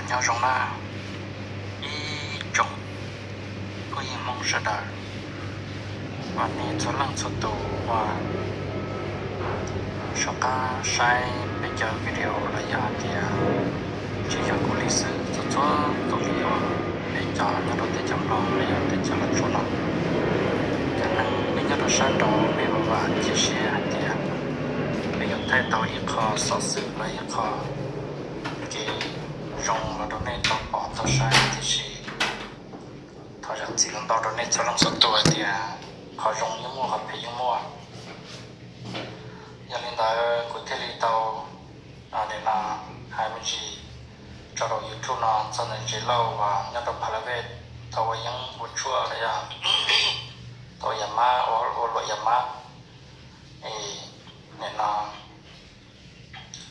Nyob zoo na ib tsoom phooj ywg Hmoob sawv daws, uas nej txhua leej txhua tus uas soj qab saib peb cov video los yog hais tias tsis yog kuv li xwb, txhua txhua tus li uas peb cov nyob rau teb chaws Nplog los yog teb chaws Los Tsuas no, cov neeg nej nyob rau sab nraud nej vam vam cia siab hais tias peb yuav thaij tau ib qho xov xwm los ib qho kev zoo los rau nej tau pom tau saib, tiam sis thov zam txim los ntau rau nej txhua leej txhua tus hais tias qhov zoo yeej muaj, qhov phem yeej muaj. Yog li ntawd kuv thiaj li tau nim no hais me ntsis tso rau YouTube no txog ntawm Ntses Lauj uas nyob rau Pha La Vej tau ua yeeb ua tshuaj los yog tau ua yam mab, ua luam yam mab, es nim no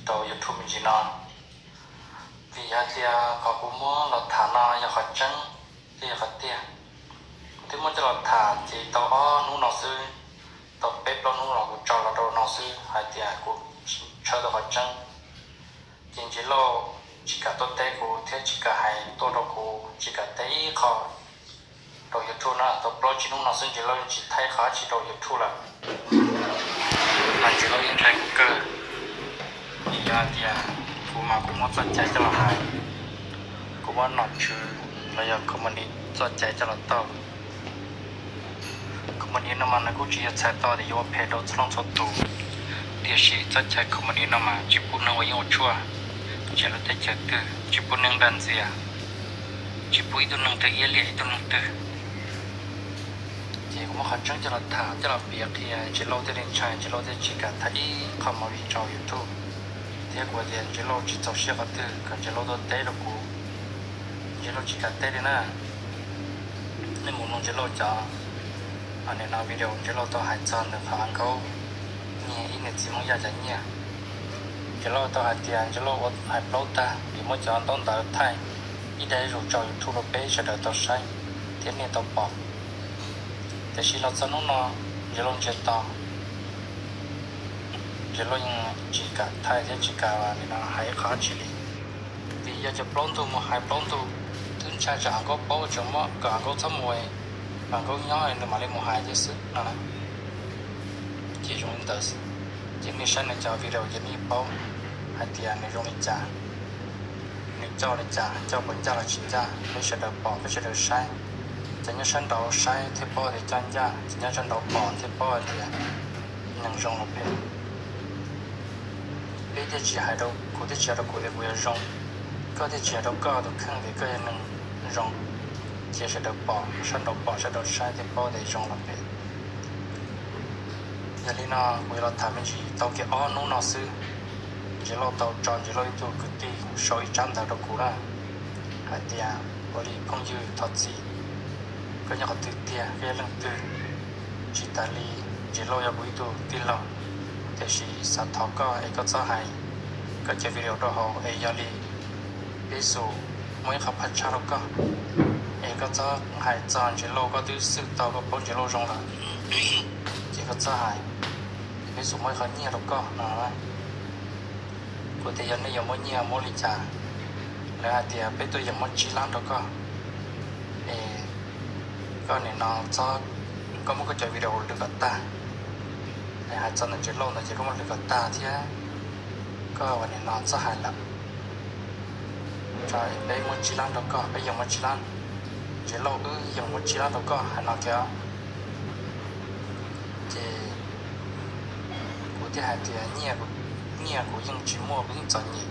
rau YouTube me ntsis no. Vim hais tias qhov kuv muab los tham no yog qhov tseeb thiab yog qhov tiag. Kuv twb muab coj los tham ces tau ob hnub no xwb, tau peb plaub hnub los kuv tso los rau no xwb hais tias kuv tshawb tau qhov tseeb. Ces Ntses Lauj tsis kam tuaj teb kuv thiab tsis kam hais tuaj rau kuv, tsis kam teb ib qho rau YouTube na. Tau plaub tsib hnub no xwb Ntses Lauj yeej tsis thaij qhov dab tsi rau YouTube lawm, mas Ntses Lauj yeej ntshai kuv kawg. Vim yog hais tias kuv mas kuv muab txoj cai coj los hais, kuv muab nom tswv los yog company txoj cai coj los taug. Company no mas nws kuj tsis yog txhais tau tias yuav ua phem rau txhua leej txhua tus, tiam sis txoj cai company no mas tsis pub neeg ua yeeb ua tshuaj, tsis hais lub teb chaws twg tsis pub neeg dag ntxias, tsis pub ib tug neeg twg iab liam ib tug neeg twg. Ces kuv muab qhov tseeb coj los tham coj los piav qhia Ntses Lauj thiaj li ntshai, Ntses Lauj thiaj tsis kam thaij ib qho movie tso YouTube. Thiab kuv tias Ntses Lauj tsis txaus siab qhov twg kom Ntses Lauj tuaj teb rau kuv, Ntses Lauj tsis kam teb li na. Nej mus mloog Ntses Lauj cov, nim no video Ntses Lauj tau hais txog ntawm qhov Nkauj nyiag ib niam txiv Hmoob Yaj cov nyiaj. Ntses Lauj tau hais tias Ntses Lauj ua hais plaub tag vim muab cov ntaub ntawv thaij ib daim zus tso YouTube rau peb sawv daws tau saib thiab nej tau pom. Tiam sis los txog hnub no Ntses Lauj ntsiag to, Ntses Lauj yeej tsis kam thaij thiab tsis kam nim no hais ib qho dab tsi li. Vim yog cov plaub ntug mus hais plaub ntug, twb ntshai tsam Nkauj paub tseem muab kom Nkauj txhob mus, Nkauj nyob nws mam li mus hais thiab xwb no na. Ces zoo li ntawd xwb, ces nej saib nws cov video ces nej paub hais tias nws zoo li cas, nws coj li cas, coj puas ncaj los tsis ncaj, peb sawv daws pom peb sawv daws saib. Cov nyob sab nraud saib thiaj paub tias coj ncaj, cov nyob sab nraud pom thiaj paub hais tias neeg zoo los phem. Peb thiaj tsis hais rau, kuv thiaj tsis hais rau kuv tias kuv yuav zoo, koj thiaj tsis hais rau koj tus kheej tias koj yog neeg zoo. Cia sawv daws pom, sab nraud pom sab nraud saib thiaj paub tias zoo los phem. Yog li no kuv yuav los tham me ntsis tau kiag ob hnub no xwb. Ntses Lauj tau tso Ntses Lauj ib tug kwv tij sau ib tsab ntawv rau kuv na, hais tias ua li phooj ywg thov txim, koj nyob qhov twg tiag, koj yog leej twg? Tsis tas li Ntses Lauj yog kuv ib tug tij laug, tiam sis xav thov koj es koj txhob hais koj cov video rau hauv es yog li peb xum muaj ib qho phaj tshaj rau koj, es koj txhob hais txog Ntses Lauj, koj twb xwm tau koj paub Ntses Lauj zoo lawm, ces koj txhob hais, peb xum muaj ib qho nyiaj rau koj no. Kuv tias yog nej yuav muab nyiaj muab li cas? Lawv hais tias peb tuaj yeem muab tsib lab rau koj, es koj nim no txhob, koj muab koj cov video lwm kom tag, es hais txog ntawm Ntses Lauj ntawd ces koj muab lwm kom tag thiab, koj ua nim no txhob hais lawm. Tso peb muab tsib lab rau koj, peb yeem muab tsib lab, Ntses Lauj wb yeem muab tsib lab rau koj, hais no kiag. Ces kuv thiaj hais tias nyiaj, nyiaj kuv yeej tsis muaj, kuv yeej txom nyem,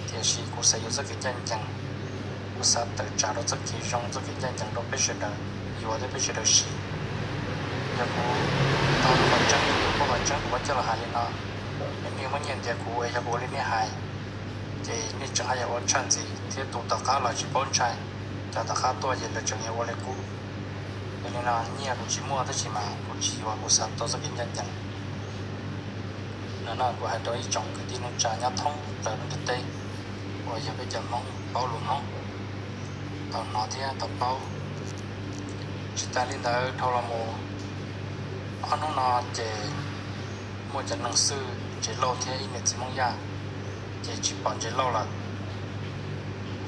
tiam sis kuv xav yuav txoj kev ncaj ncees, kuv xav tawm tsam rau txoj kev zoo txoj kev ncaj ncees rau peb sawv daws yuav thiab peb sawv daws siv. Yog kuv tau qhov tseeb, kuv paub qhov tseeb kuv muab coj los hais li no, es nej muab nyiaj ntiav kuv es yog kuv ua li nej hais, ces nej tseem haj yam ua tshaj ntxiv thiab tus tom qab los tsis paub ntshai, cov tom qab tuaj ces lawv tseem yuav ua li qub. Yog li no nyiaj kuv tsis muaj tab sis mas kuv tsis yuav, kuv xav tau txoj kev ncaj ncees. No no kuv hais rau ib tsoom kwv tij neej tsa nyob thoob plaws lub ntiaj teb uas yog peb cov Hmoob paub lus Hmoob tau hnov thiab tau paub. Tsis tas li ntawd dhau los mus ob hnub no ces muaj cov neeg xwj Ntses Lauj thiab ib niam txiv Hmoob Yaj, ces tsis pom Ntses Lauj lawm.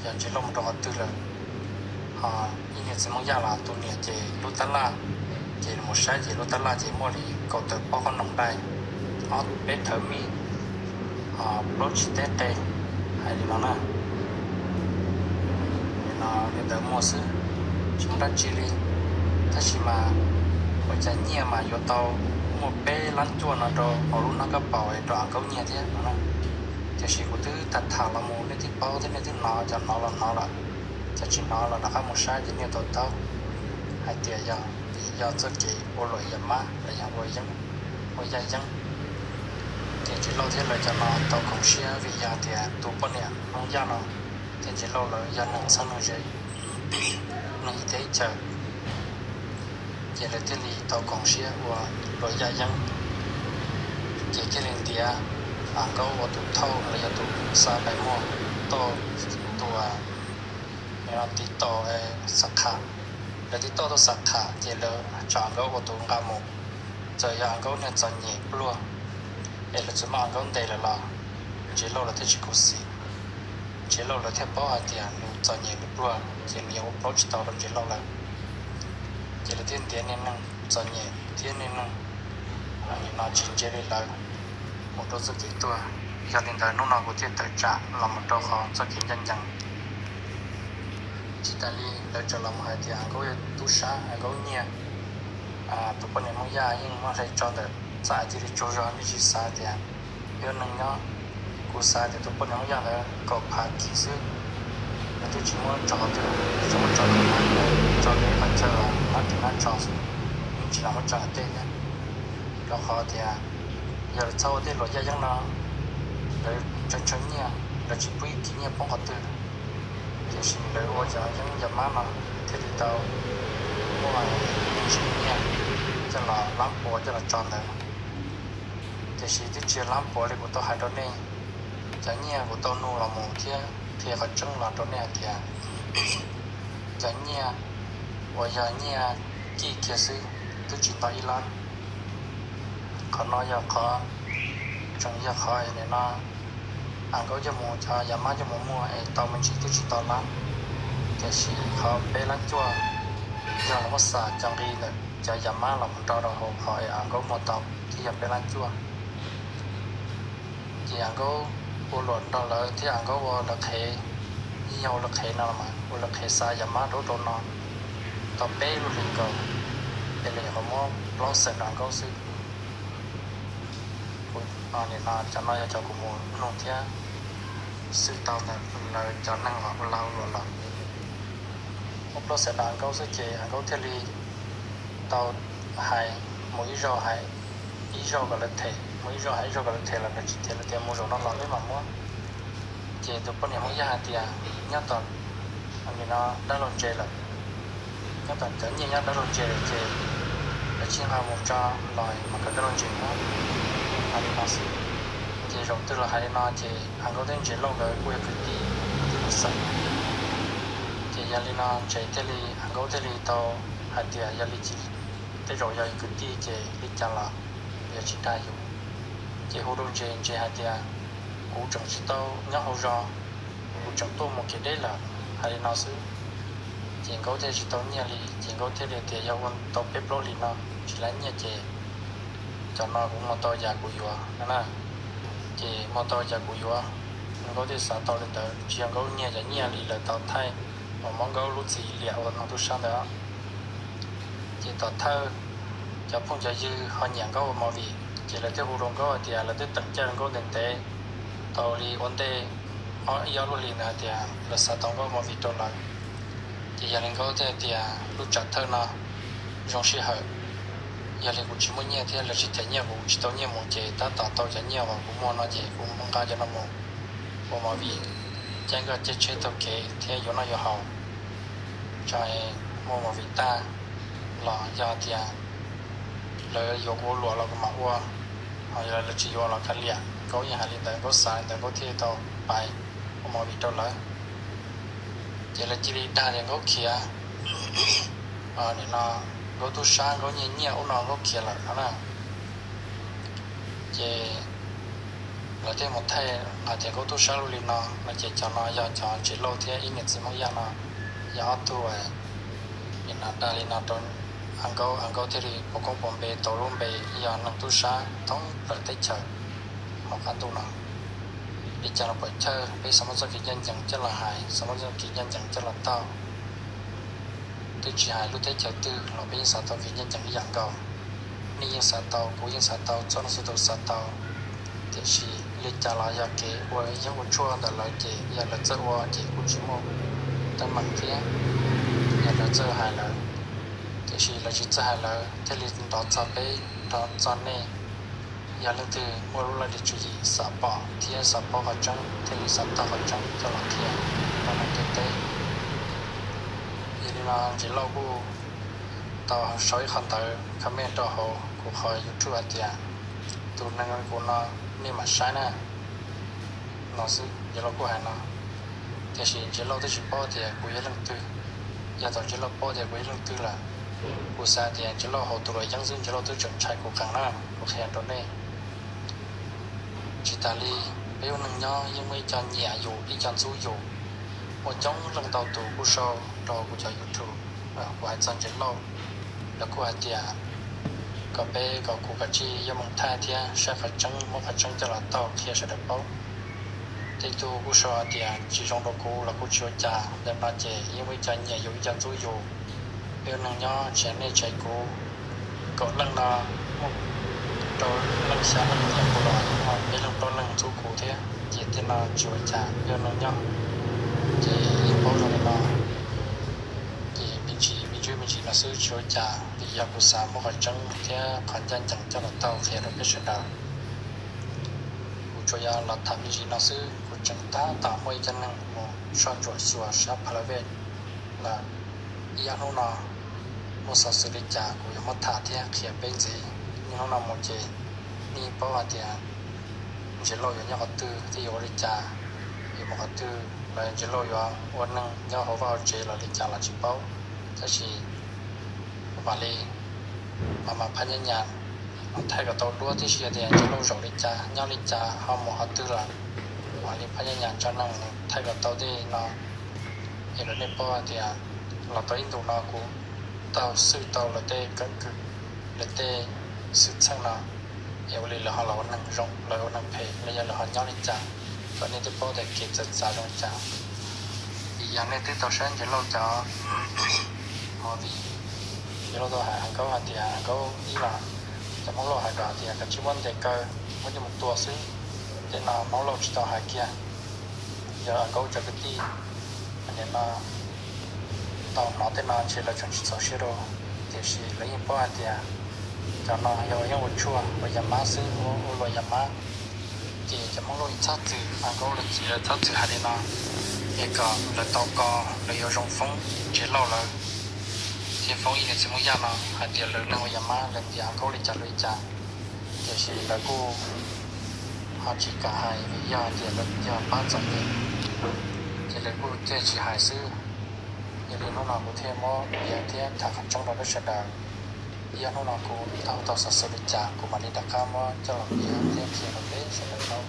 yog Ntsev Lauj mus rau qhov twg lawm. Ho ib niag txiv Hmoob Yaj los tus niam ces lub tab laj, ces mus saib ces lub tab laj ces muaj li kaum tawm pob qhob noom dai, ob peb thawv mij, ho plaub tsib teb qe, hais li no na. Li no li ntawd muaj xwb, tsis muaj dab tsi li. Tab sis mas ua cas nyiaj mas yuav tau muaj peb lab cuaj no rau hauv lub hnab kab paus rau Am Nkaub nyiag thiab no na. Tiam sis kuv twb tham tham los mus nej twb paub thiab nej twb hnov, cov hnov los hnov lawm, cov tsis hnov los rov qab mus saib ces nej tau taub hais tias yog, vim yog txoj kev ua luam yam mab los yog ua yeeb, ua yaj yeeb. Ces Ntsev Lauj thiab lawv cov no tau koom siab vim yog tias tus poj niam Hmoob Yaj no thiab Ntsev Lauj lawv yog neeg txheeb neeg ze, neeg ib teb ib chaws, ces lawv thiaj li tau koom siab ua luam yaj yeeb. Ces thiaj li ntiav Am Nkaub ua tus thauj los yog tus xa pais muag tau tus, tiv tauj Xam Kham. Lawv tiv tauj tuaj Xam Kham ces lawv tsa Am Nkaub ua tus nqa mus. Txawm yog Am Nkaub niag txom nyem pluag es lawv txawm muab Am Nkaub ntes lawm los Ntsev Lauj lawv thiaj tsis khuv xim. Ntsev Lauj lawv thiaj paub hais tias nws txom nyem nws pluag ces nws yuav ua plaub tsis tau rau Ntsev Lauj lawm. Ces lawv thiaj ntiav niag neeg txom nyem thiab niag neeg nim no tsis ntse li lawv mus rau txoj kev tuag. Yog li ntawd hnub no kuv thiaj tawm tsam los mus rau qhov txoj kev ncaj ncees. Tsis tas li lawv tseem los mus hais tias Am Nkaub yog tub sab, Am Nkaub nyiag, tus poj niam Hmoob Yaj yeej muab hle tso ntawm txaj cia li tsaug zog, nej tsis xav tias peb ua neeg nyob. Kuv xav tias tus poj niam Hmoob Yaj ntawd kaum phav kis xwb, nws twb tsis muab tso qhov twg, tsis muab tso rau hnab, tso rau qhov chaw hnab ris hnab tso xwb, yeej tsis lam muab tso hauv tej thiab. Rau qhov tias yog lawv txhob ua tej luam yaj yeeb no, lawv ntshaw ntshaw nyiaj, lawv tsis pub ib kis nyiaj poob qhov twg, tiam sis lawv ua cov yeeb yam mab no thiaj li tau muaj me ntsis nyiaj coj los lab puas coj los tso ntawd. Tiam sis twb tsis lab puas li kuv tau hais rau nej, cov nyiaj kuv tau nug los mus thiab qhia qhov tseeb los rau nej hais tias cov nyiaj uas yog nyiaj kij kiag xwb twb tsis nto ib lab. Qhov no yog qhov, tseem yog qhov nim no Am Nkaub coj mus, cov yam mab coj mus muag es tau me ntsis twb tsis tau lab. Tiam sis qhov peb lab cuaj yog lawv muab xa cov nqi ntawm cov yam mab los mus nrog rau hauv qhov es Am Nkaub muag tau thiaj yog peb lab cuaj. Ces Am Nkaub ua luam nrog lawv thiab Am Nkaub ua lawv qhev, yog ua lawv qhev no mas ua lawv qhev xa yam mab rau ub rau no tau peb lub hlis nkaus, es lawv nyuam qhuav muab plaub xees rau Am Nkaub xwb. Kuv, nim no cov no yog cov kuv mus nug thiab xwb tau ntawm lawv cov neeg los ua lag ua luam los. Muab plaub xees rau Am Nkaub xwb ces Am Nkaub thiaj li tau hais mus ib zaug hais ib zaug kom lawv them, mus ib zaug hais ib zaug kom lawv them los lawv tsis them, lawv tias mus zaum no los peb mam muab. Ces tus poj niam Hmoob Yaj hais tias nyob tom, nim no dab laug ntse lawm, nyob tom cov nyiaj nyob dab laug ntse lawm ces lawv tsis nqa mus tso los mam kom dab laug ntse muab. Hais li no xwb. Ces zaum twg los hais li no ces Am Nkaub thiab Ntses Lauj nkawd kuj yog kwv tij, kwv tij mus xeem. Ces yog li no Ntses thiaj li, Am Nkaub thiaj li tau hais tias yog li ces tej zaum yog kwv tij ces li cas los yog tsis dag yus. Ces hu rau Ntses, Ntses hais tias kuv tseem tsis tau nyob hauv zos, kuv tseem tuaj mus kev deb lawm, hais li no xwb. Ces Nkaub thiaj tsis tau nyiaj li, ces Nkaub thiaj li tias yog ua tau peb plaub hlis no tsis lav nyiaj ces cov no kuv muag tau yam kuv yuav no na. Ces muag tau yam kuv yuav, Nkaub thiaj xav tau li ntawd, tsis yog Nkaub nyiag cov nyiaj li lawv tau thaij uas muab Nkaub lub txim liam ua neeg tub sab ntawd. Ces tom thawj cov phooj cov ywg ho nyiam Nkaub ua movie, ces lawv thiaj hu rau Nkaub hais tias lawv twb teem caij rau Nkaub ntev ntev, tau li ua ntej ob ib ob lub hlis ntawd hais tias lawv xav tau Nkaub ua movie rau lawv. Ces yog li Nkaub thiaj hais tias lub tsam thawj no zoo sij hawm, yog li kuv tsis muaj nyiaj thiab lawv tsis them nyiaj kuv, kuv tsis tau nyiaj mus ces tab tom tau cov nyiaj uas kuv muag no ces kuv nqa cov no mus ua movie, caij nkoj caij tsheb taug kev thiab yuav noj yuav haus. Tso, muaj movie tag los yog tias lawv yuav kuv ua luam los kuv mam ua, ho yog lawv tsis yuav los kav liam. Nkaub yeej hais li ntawd, Nkaub xav li ntawd Nkaub thiaj tau pais ua movie rau lawv. Ces lawv cia li dag tias Nkaub khiav, nim no Nkaub tub sab Nkaub nyiag nyiaj ub no Nkaub khiav lawm no na. Ces Lawv thiaj mus thaij hais tias Nkauj Tub Sab lub li no no ces cov no yog cov Ntses Lauj thiab ib niam txiv Hmoob Yaj no yog ob tug uas nim no dag li no rau A Nkauj, A Nkauj thiaj li pov koob pov npe tau lub npe yog neeg tub sab thoob plaws teb chaws hauv qab ntuj no. Li cas los puas chawj, peb xav muab txoj kev ncaj ncees coj los hais, xav muab txoj kev ncaj ncees coj los taug. Twb tsis hais lub teb chaws twg los peb yeej xav tau kev ncaj ncees ib yam nkaus. Nej yeej xav tau, kuv yeej xav tau, txhua leej txhua tus xav tau. Tiam sis li cas los yog kev ua yeeb ua tshuaj ntawm lawv ces yog lawv txawj ua ces kuj tsis muaj teeb meem thiab, yog lawv txawj hais lawv. Tiam sis lawv tsis txawj hais lawv thiaj li nrov txog peb, nrov txog nej. Yog leej twg muaj lub laj lim tswv yim xav pom thiab xav paub qhov tseeb thiaj li xav taug qhov tseeb coj los qhia rau neeg ntiaj teb. Yog li no Ntses Lauj kuj tau sau ib qho ntawv comment rau hauv kuv qhov YouTube hais tias, tus neeg kuv no nej mam saib na, no xwb Ntses Lauj kuj hais no. Tiam sis Ntses Lauj twb tsis paub tias kuv yog leej twg. Yog thaum Ntses Lauj paub tias kuv yog leej twg lawm, kuv xav tias Ntses Lauj haus tus luam yeeb xwb Ntses Lauj twb tseem ntshai kuv qees na, kuv qhia rau nej. Tsis tas li, peb ua neeg nyob yeej muaj ib co nyiam yus ib co ntxub yus. Muaj coob leej ntau tus kuj sau rau kuv cov YouTube, kuv hais txog Ntses Lauj, lawv kuj hais tias kom peb, kom kuv kav tsij yuav moog thaij thiab saib qhov tseeb, muab qhov tseeb coj los taug qhia sawv daws paub. Tej tug kuj sau hais tias tsis zoo rau kuv los kuj tsis ua cas, ntawm no ces yeej muaj ib co nyiam yus ib co ntxub yus. Peb ua neeg nyob tsam nej tsam kuv, kaum leej no muaj rau leej xya leej nyiam kuv los peb leej plaub leej ntxub kuv thiab, ces tej no tsis ua cas, peb ua neeg nyob ces yeej paub zoo li no. Ces me ntsis me ntsis me ntsis no xwb tsis ua cas, vim yog kuv xav muab qhov tseeb thiab qhov ncaj ncees coj los taug qhia rau peb sawv daws. Kuv tsuas yog los tham me ntsis no xwb, kuv tseem tab tom muaj ib co neeg mus soj ntsuam xyuas sab Pha La Vej lawm. Ib ob hnub no muaj xov xwm li cas kuv yuav muab tham thiab qhia peb ntxiv. Niaj hnub no mus ces nej paub hais tias Ntses Lauj yuav nyob qhov twg thiab yuav ua li cas, yuav mus qhov twg, los Ntses Lauj yuav ua neeg nyob hauv vaj hauv tsev los li cas los tsis paub. Tab sis mam li, mam mam phab nyab nyas, thaij kom tau duab tib si tias Ntses Lauj zaum li cas, nyob li cas, ho mus qhov twg lawm. Mam li phab nyab nyas tso neeg thaij kom tau tej no. Es lawv nej paub hais tias los tau ib ntus no kuv taug xwj tau lawv tej keeb kwm, lawv tej xwm txheej no, es ua li lawv ho los ua neeg zoo, lawv ua neeg phem los yog lawv ho nyob li cas, kom nej thiaj paub tias kev txawv txav zoo li cas. Vim yog nej twb tau saib Ntses Lauj cov movie, Ntses Lauj tau hais Hais Nkaub hais tias, Hais Nkaub ib los cov Hmoob Lauj hais kom tias kav tsij muab ntes kaw, muab coj mus tua xwb. Tej no Hmoob Lauj tsis tau hais kiag. Yog Hais Nkaub cov kwv tij nim no tau hnov tej no ntshe lawv tseem tsis txaus siab rau, tiam sis lawv yeej paub hais tias cov no yog ua yeeb ua tshuaj ua yas mab xwb, ua luam yas mab. Ces cov Hmoob Lauj txhob txwm, Hais Nkaub lawv txiv lawv txhob txwm hais li no, es kom lawv tau ko lawv yuav zoo foob Ntses Lauj lawv thiab foob ib niam txiv Hmoob Yaj no hais tias lawv neeg ua yas mab, lawv ntiav Hais Nkaub li cas li cas. Tiam sis lawv kuj ho tsis kam hais vim yog tias lawv yog pab txom nyem, ces lawv kuj thiaj tsis hais xwb. Yog li hnub no kuv thiaj muab piav thiab tham qhov tseeb rau peb sawv daws. Ib ob hnub no kuv taug tau xov xwm li cas kuv mam li rov qab muab coj los piav thiab qhia rau peb sawv daws paub.